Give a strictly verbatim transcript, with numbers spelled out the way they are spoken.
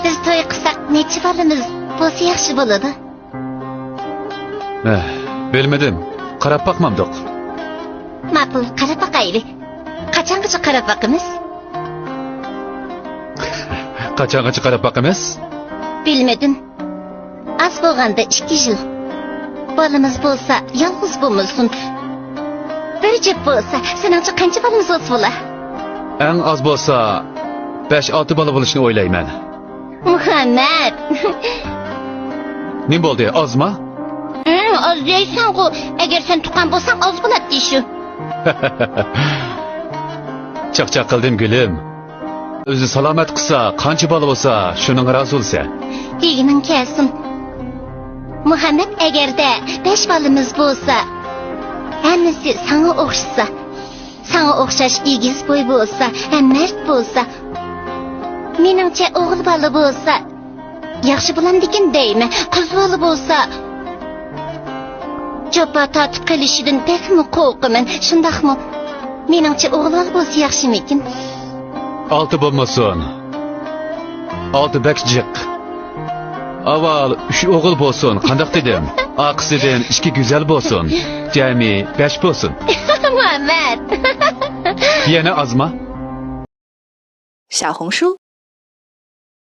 بىز توي قىلساق نەچچە بالىمىز بولسا ياخشى بولىدۇ؟ ئەھ، بىلمىدىم. قاراپ باقمامدۇق. ماقۇل، قاراپ باقايلى. قاچانغىچە قاراپ باقىمىز؟ قاچانغىچە قاراپ باقىمىز؟ بىلمىدىم. ئاز بولغاندا ئىككى يىل. بالىمىز بولسا يالغۇز بولمىسۇن. بىر جۈپ بولسا، سېنىڭچە قانچە بالىمىز بولسا بولا؟ ئەڭ ئاز بولسا بەش-ئالتە بالا بولۇشنى ئويلايمەن. مۇھەممەد. نېمە بولدى، ئازمۇ؟ ھىم، ئاز دەيسەنغۇ. ئەگەر سەن تۇغقان بولساڭ ئاز بولاتتى شۇ. چاقچاق قىلدىم گۈلۈم. ئۆزى سالامەت قىلسا، قانچە بالا بولسا شۇنىڭغا رازى بولىسەن. دېگىنىڭ كەلسۇن. مۇھەممەد، ئەگەردە بەش بالىمىز بولسا، ھەممىسى ساڭا ئوخشىسا، ساڭا ئوخشاش ئېگىز بوي بولسا ھەم مەرد بولسا، مېنىڭچە ئوغۇل بالا بولسا ياخشى بولامدىكىن دەيمەن. قىز بالا بولسا جاپا تارتىپ قېلىشىدىن بەكمۇ قورقىمەن. شۇنداقمۇ؟ مېنىڭچە ئوغۇل بالا بولسا ياخشىمىكىن؟ ئالتە بولمىسۇن. ئالتە بەك جىق. ئاۋۋال ئۈچ ئوغۇل بولسۇن، قانداق دېدىم؟ ئارقىسىدىن ئىككى گۈزەل بولسۇن. جەمئىي بەش بولسۇن. مۇھەممەد. يەنە ئازمۇ؟ 小红书